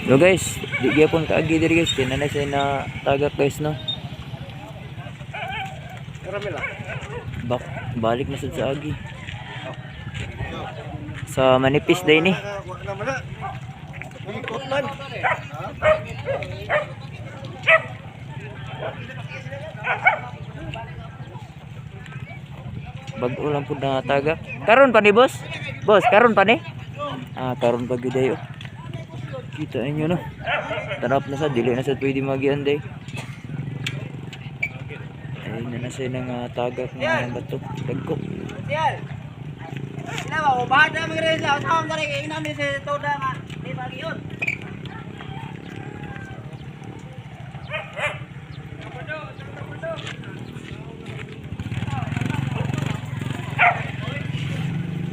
So guys, di gyapon kaagi diri, guys, kay naa na siya na tagak, guys, no. Bak balik na sad sa agi. Sa manipis day ni. Bag-o lang pud na tagak. Karon pa ni, boss? Boss, karon pa ni? Ah, karon pa gyud ay, oh. Kita ninyo, no. Tarap na sa dili na sa pwede magian day. Ay na na siya ng tagak ng bato. Dagko. Sial. Sila ba, bahad na magre sila. Sa akong dari kay namin si Toda nga di ba yun.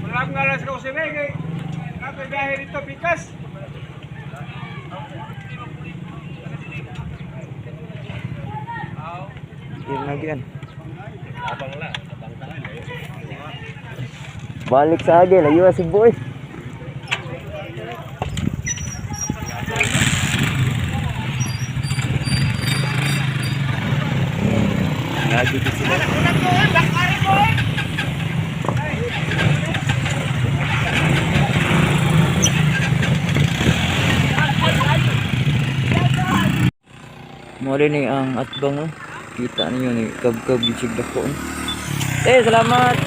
Wala akong alas ka usime kay Kapoy biyahe dito pikas. Yun na yan. Balik sa agi, layo si boy. Lagi gid sila. Mo rin ni ang atbang, oh. Kita ninyo ni kabkab gid sig dako, oh. Eh, salamat.